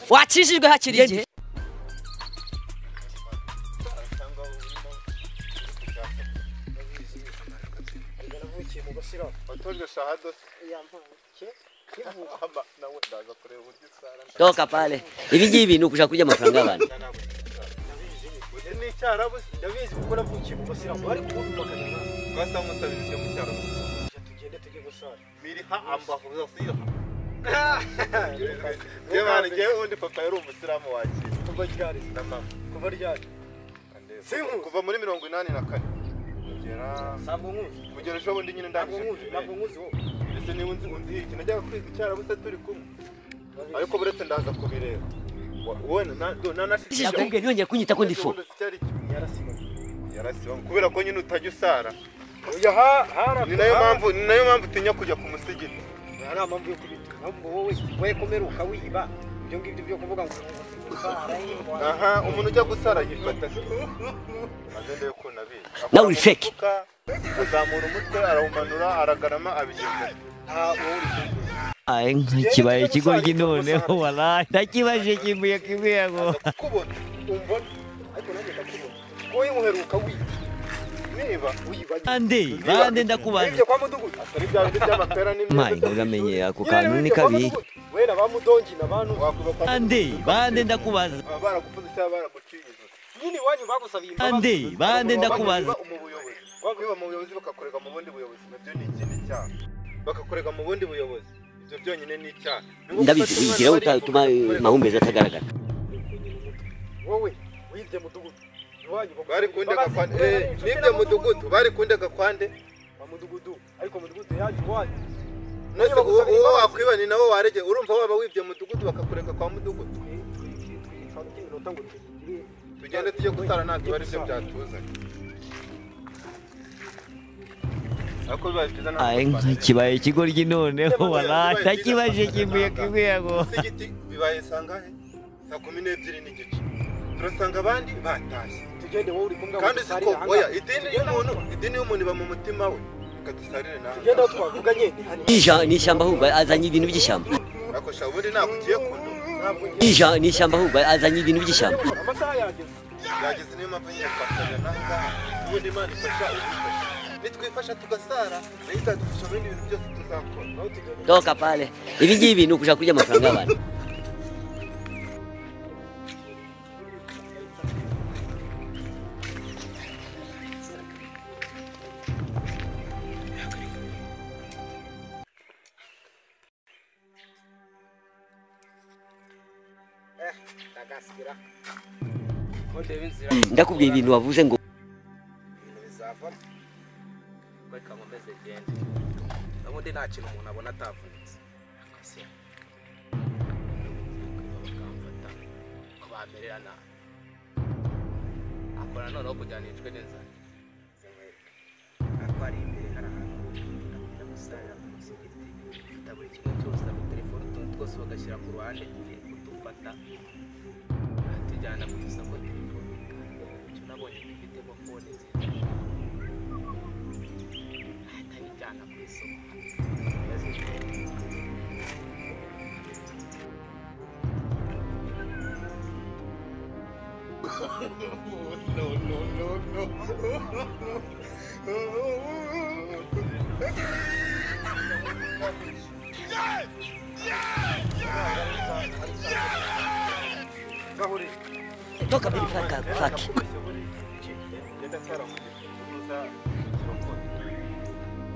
Wakijijwe hakiri igihe. Toka pale. Ibi ngibi ni ukushaka kurya amafaranga y'abantu. Ndabizi kuko navukiye mu basilamu ariko ubu bakanyana basa musabirize mu cyaro tugende tujye gusara miriha ambahuza Jemani jewe undi papa yari umusilamu wakira kuva ryari na mama kuva ryari kuva muri 84 kugera sabwo nkuzi kugera ejo bundi nyine ndangije ntabwo nkuzi wowe ese niba unzi iki najyaga kwiga icyarabu se turi kumwe ariko buretse ndaza kubireba wowe na nakubwiye ntiyongere kunyita ko ndi fo yarasiba kubera ko nyine utajya usara oya ni nayo mpamvu utinya kujya ku musigiti nta mpamvu yo kubita ahubwo wowe we komeruka wiba ibyo ngibyo byo kuvuga ngo aha umuntu ujya gusara yifata agende yo kunabi nawe uri fake azamura umutwe arawumanura aragarama abigenza nta wowe uri Ay kibaye ikigoryi noneho wallahi ndakibaje kimbuye kimwe ngo kubona umbona ariko nanjye ndakubona wowe muheruka wiba niba wiba ande bande ndakubaza ibyo kwa mudugudu atari bya bindi by'amapera n'imyenda mai uramenye ako kantu ni kabi we na ba mudongi na bantu wakuba ande bande ndakubaza baragufuze cyangwa baraguciye ijosi nyine iwanyu bagusabiye imbabazi ande bande ndakubaza mu buyobozi wakwiba mu buyobozi bakakorega mu bundi buyobozi nabyo ni ikindi cyaha bakakorega mu bundi buyobozi ibyo byonyine ni icyaha ndabizi wigira utatuma mahumbezi atagaragara wowe wibye mudugudu bari kundega kwande nibye mudugudu bari kundega kwande ba mudugudu ariko mudugudu yaje iwanyu nose uwo wakwiba ni nabo warege urumva waba wibye mudugudu bakakureka kwa mudugudu tugende tujye gusara ntabwo ari byo byatuzanye Ay kibaye ikigoryi noneho wallahi ndakibaje kimbuye kimwe ngo musigiti bibaye sangahe saa 12:30 turasanga abandi batashye tugende wowe uri kumwe kandi siko oya idini y'umuntu iba mu mutima we ikadusarire nawe tugende aho twavuganye ni ishyamba ahubwo azanye ibintu by'ishyamba ariko sha ubundi ntabwo ugiye kundo ni ishyamba ahubwo azanye ibintu by'ishyamba amasaha yageze niyo mpamvu nyine twasarira nawe ngaha ubundi Imana ifasha ubifasha nitwifasha tugasara nayo izadufasha mu bindi bintu byose tuzakora toka pale ibi ngibi ni ukushaka kurya amafaranga y'abantu ndakubwiye ibintu wavuze ngo bizavamo reka nkomeze ngende ubundi nta kintu umuntu abona atavunitse akase bakamfata ko bamerera nabi akora noneho kugira nicwe n'inzara zimwereke ariko hari imbere hari ahantu ndakunda gusarira ku musigiti mfata buri kimwe cyose na telefone utuntu twose bagashyira ku ruhande ngiye kudufata tujyana ku isoko telefone icyo nabonye gifitemo fone nziza ahita ku isoko No, no, no, no. Toka bili faka faki.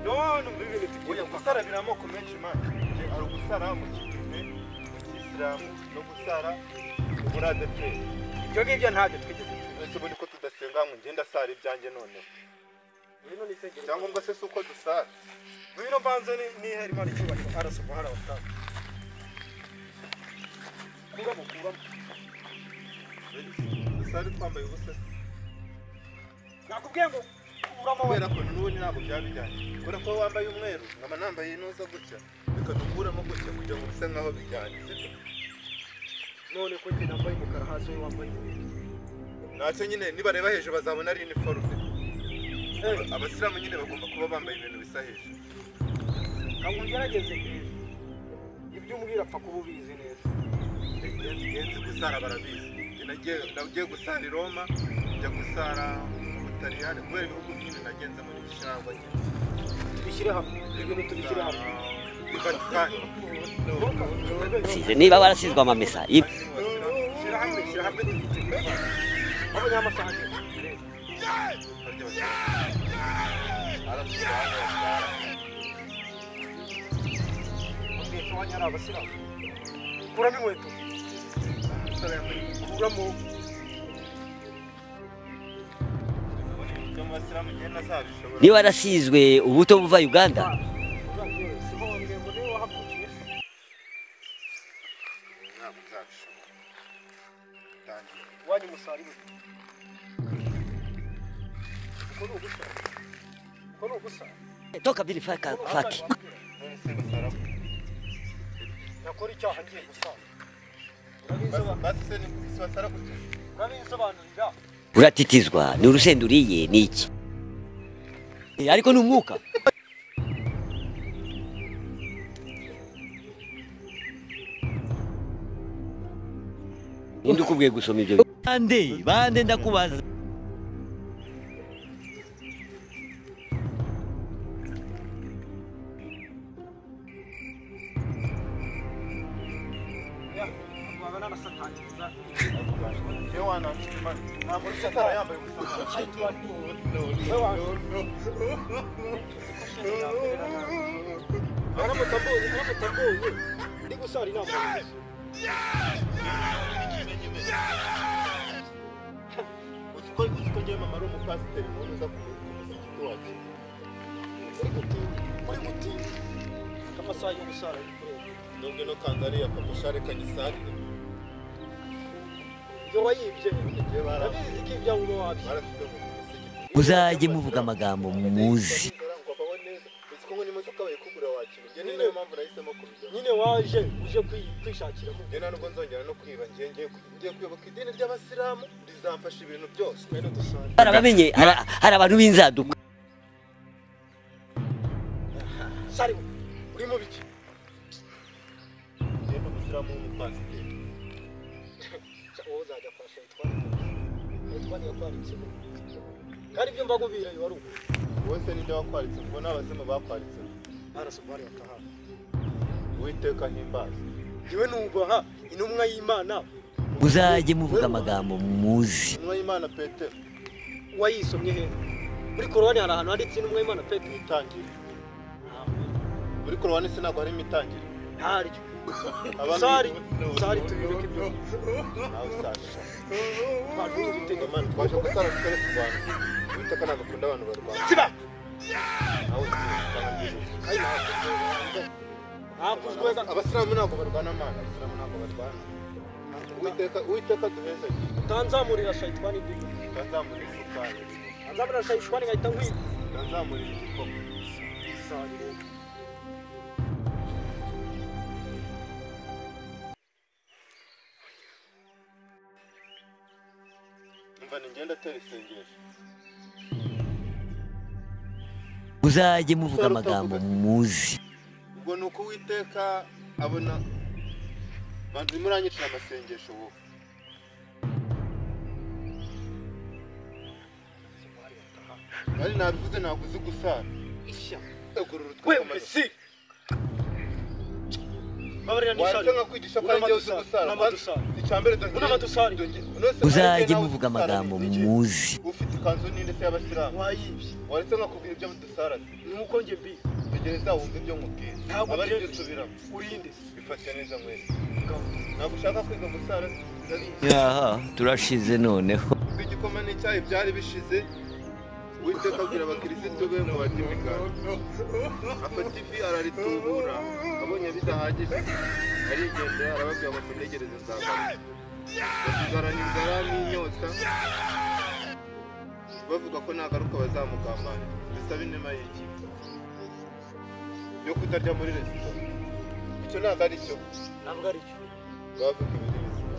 No, no, oya gusara biri amoko menshi man. Ari gusara mu kidive, mu kisilamu no gusara muri ADEPR. Ibyo ngibyo ntabyo twigeze ese ubundi ko tudasenga ngo ngenda sara ibyanjye noneho. Ngwino nisengere. Cyangwa se suko dusara. Ngwino mbanze nihera Imana icyubahiro arasubuhara watanga. Kuramo kuramo. Dusara twambaye ubusa. Nakubwiye ngo kuramo kubera ko n'ubundi ntabwo byabijyanye. Kubera ko wambaye umweru nkaba nambaye inoza gutya. Reka dukuramo gutya kugira ngo bise nkaho bijyanye, sibyo? None ko njye nambaye umukara hasi wowe wambaye umweru. Ntacyo nyine nibareba hejuru bazabona ari uniforme. Abasilamu nyine bagomba kuba bambaye ibintu bisa hejuru. Ntabwo ngerageze neza. Ibyo umbwira apfa kuba ubizi neza. Ngenzi gusara barabizi. Nagiye gusara i Roma, njya gusara mu Butaliyani kubera ibihugu byinshi nagenze muri Kishango. Tubishyire hamwe. Ibintu tubishyire hamwe. Size niba warasizwe amamesa. Shyira hamwe, shyira hamwe. Abanyamasaha. Kuramo inkweto. Kuramo. Niba warasizwe ubuto buva Uganda. Toka bili faka faki. Nakora icyaha ngiye gusara. Uratitizwa ni urusenda uriye ni iki? Ariko ni umwuka. Ninde ukubwiye gusoma ibyo? Bande, bande ndakubaza. Muzajye muvuga amagambo muzi. Nyine waje uje kwishakira mu nge nubwo nzongera no kwiba ngiye kuyoboka idini ry'abasilamu rizamfasha ibintu byose. Barabamenye hari abantu b'inzaduka. Sari uri mu biki? Nge n'umusilamu w'umupasiteri. Wowe uzajya kwa shayitwani. Shayitwani yakwaritse. Kandi ibyo mbagubira yo ari uko. Wowe se ninde wakwaritse? Ngo n'abazimu bakwaritse. Arasubari ataha. Uwiteka himbaza. Yewe nubaha intumwa y'Imana. Muzajye muvuga amagambo muzi. Intumwa y'Imana Petero. Wayisomye he? Muri Korowani hari ahantu handitse intumwa y'Imana Petero. Itangire. Muri Korowani se ntabwo harimo itangire. Ntaryo. Sari, sari tubireke ibyo. Nawe sasha. Twaje gusara tutari kurwana. Uwiteka ntabwo akunda abantu barwana. Siba! Nawe abasilamu ntabwo barwana amana, abasilamu ntabwo barwana. Uwiteka duheze. Utanzamurira shayitwani ndi. Utanzamurira isukari. Utanzamurira shayitwani ngahita nkwiba. Utanzamurira igikoma. Sari. Umva ni ngenda atera isengesho. Muzajye muvuga amagambo muzi. Ubwo nuko Uwiteka abona bantu muranyicira amasengesho wowe. Bari nabivuze ntabwo uzi gusara. Ishya. We Messi. Muzajye muvuga amagambo muzi. Ufite ikanzu ninde se y'abasilamu? Wayibye. Waretse nkakubwira ibyo dusara. Nuko nge mbizi. Tegereza wumve ibyo nkubwira. Ntabwo ari byo usubiramo. Urinde. Bifate neza mwese. Ntabwo ushaka kwiga gusara. Aha, turashize noneho. Igikoma n'icyayi byari bishize. Uwiteka abwira abakirisitu be ngo barye imigati. Afata ifi araritubura, abonye bidahagije arigendera arababwira ngo muntegereze nzagaruka. Basigarana inzara n'inyota, bavuga ko nagaruka bazamugambanira. Bisaba inema y'iki yo kutarya muri resitora. Icyo ntabwo ari cyo. Ntabwo ari cyo. Bavuga ibiri bizima.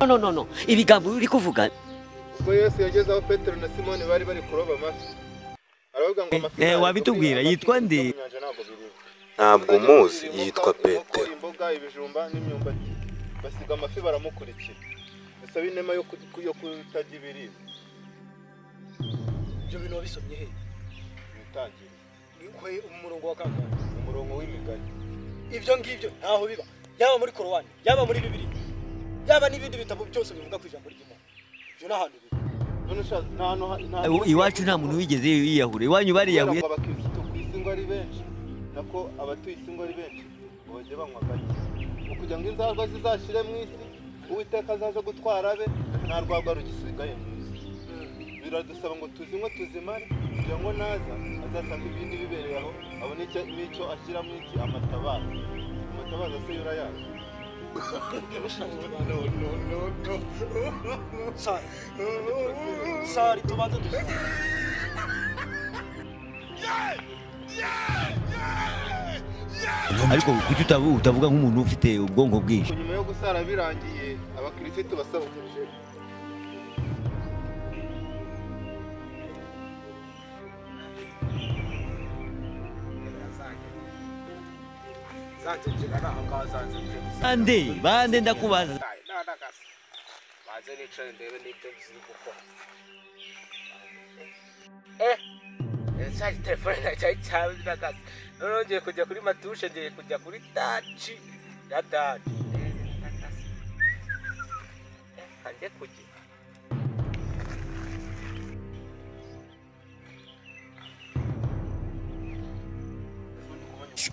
No no no, ibigambo uri kuvuga. Ubwo Yesu yageze aho Petero na Simoni bari bari kuroba amafi, aravuga ngo amafi wabitubwira yitwa nde? Ntabwo muzi, yitwa Petero. Imboga, ibijumba n'imyumbati. Basiga amafi baramukurikira. Bisaba inema yo kutajya ibiribwa. Ibyo bintu wabisomye he? Mwitangire. Ni umurongo wa kangahe? Umurongo w'imigani. Ibyo ngibyo ntaho biba. Yaba muri Korowani, yaba muri Bibiliya, yaba n'ibindi bitabo byose bivuga ku ijambo ry'Imana. Ibyo nta hantu biba. Iwacu nta muntu wigeze yiyahura. Iwanyu bariyahuye. Abakirisitu ku isi ngo ari benshi, nako abatuye isi ngo ari benshi, ngo bajye banywa gake. Kugira ngo inzarwa zizashire mu isi, Uwiteka azaze gutwara abe, nta rwagwa rugisigaye mu isi. Biradusaba ngo tuzinywe tuzimare, kugira ngo naza azasanga ibindi bibereye aho, abone n'icyo ashyira mu iki amatabaza. Amatabaza se yurayazi. Sari. Sari tubanze dusare. Ariko kuki utavuga nk'umuntu ufite ubwonko bwinshi? Nyuma yo gusara birangiye, abakirisitu basaba Bande, bande ndakubaza. Baze nicaye ndebe n'ibyo ziri gukora. Cya telefone cyari cyabiragase. Noneho ngiye kujya kuri matushe, ngiye kujya kuri taci ya dadi. Kanjye kujya.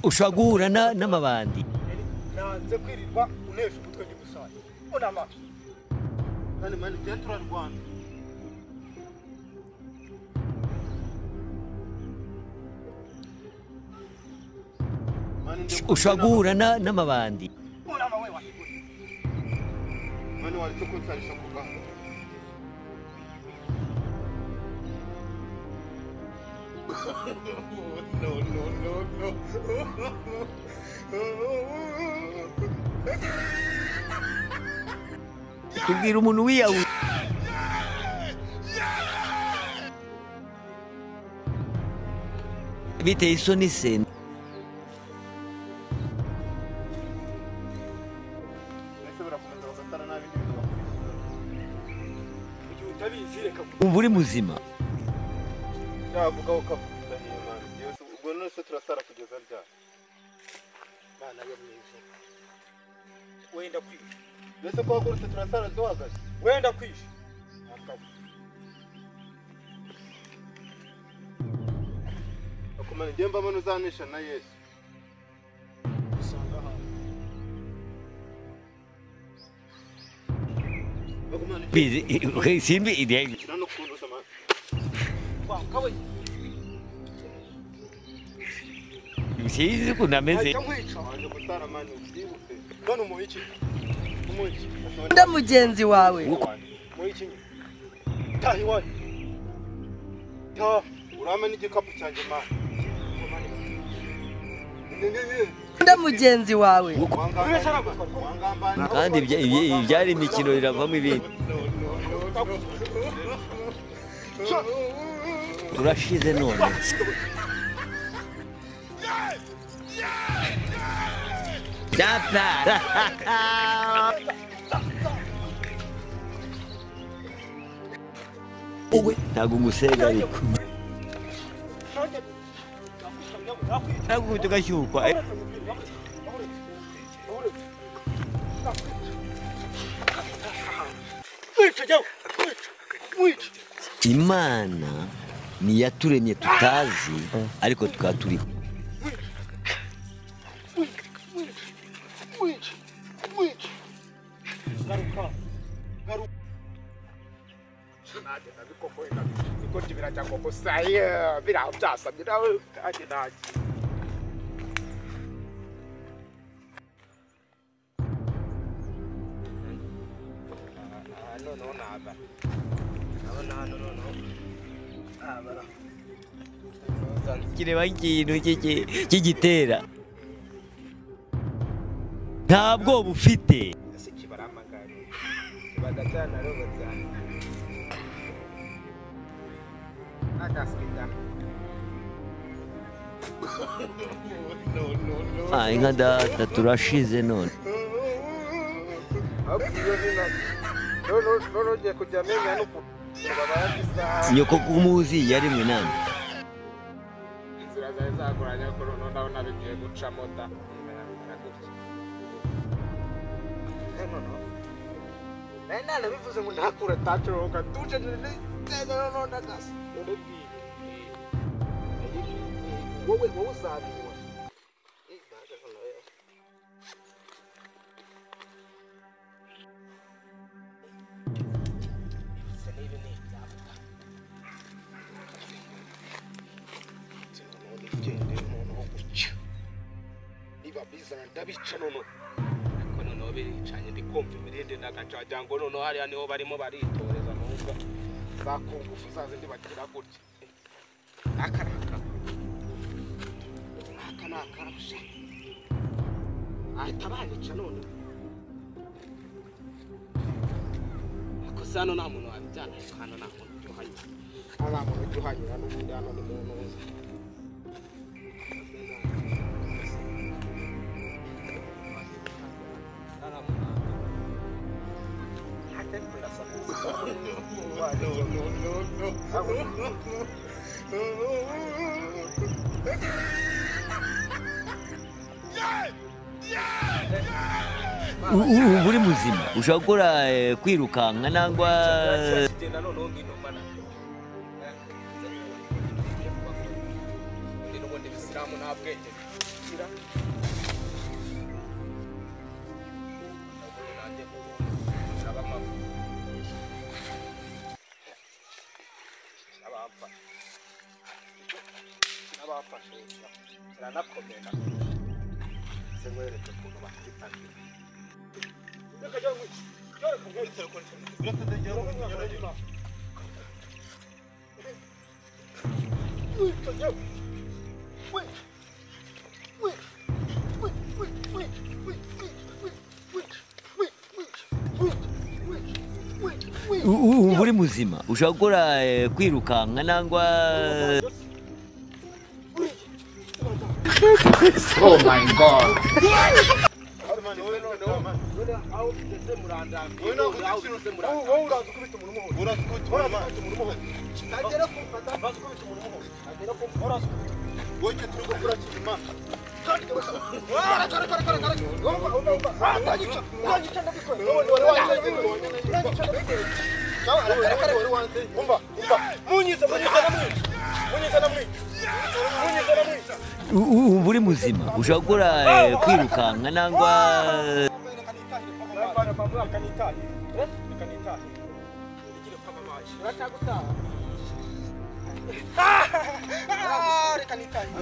Ushobora guhura n'amabandi. Nanze kwirirwa unesha umutwe ndi gusara. Onama. Kandi mani tujya turarwana. Ushobora guhura n'amabandi. Onama we wahigura. Mani waretse kunsarisha ku gahato. No, no, no, no. Tubwira umuntu wiyahuye. Biteye isoni se. Umva uri muzima. Yavuga ukavuga Imana. Ubwo none se turasara kugeza ryari? Mana yo mwijuru. Wenda kwisha. Mbese ko wagurutse turasara duhagaze? Wenda kwisha. Akomana ngiye mbabona uzanisha na Yesu. Usanga ahantu. Simbi idea. No kuntu sama. Sinzi ukuntu ameze. Nda mugenzi wawe. Urame n'igikapu cyanjye mani. Nda mugenzi wawe. Kandi ibyari imikino biravamo ibindi. Turashize none. Data. Ntabwo ngusega ariko. Ntabwo tugashyukwa. Imana niyaturemye tutazi ariko tukaba turiho. Kireba ikintu cy'igitera ntabwo bufite. Inka data turashize none. Nyoko kumuzi yarimwe nande. Inzira zari zagoranye ariko noneho ndabona bigiye gucamo da. Nari narabivuze ngo ndahakura tacuruka tuje neza noneho ndagasa. Wowe wowe uzabibona. Ndabica noneho ariko noneho biricanye ndi kumva imirindi ndagaca ngo noneho hariya niho barimo baritoreza nubwo za kungufu za zindi bagira gutya. Aka ni aka ni akarasha ahita banyica noneho. Ariko se hano nta muntu wabijyana, ariko hano nta muntu ujya uhanyura, nta muntu ujya uhanyura n'ubundi hano ni muntu uza. Ubu uri muzima ushobora gukora kwirukanka nangwa ubu uri muzima ushobora gukora kwirukanka nangwa. Oh my God. Ubu uri muzima ushobora gukora kwirukanka nangwa.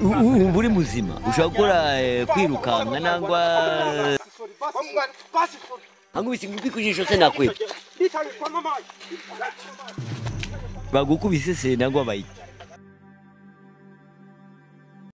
Ubu uri muzima ushobora gukora kwirukanka nangwa. Ankubise ingumi ku jisho se nakwepfa. Bagukubise se nangwa bayiki.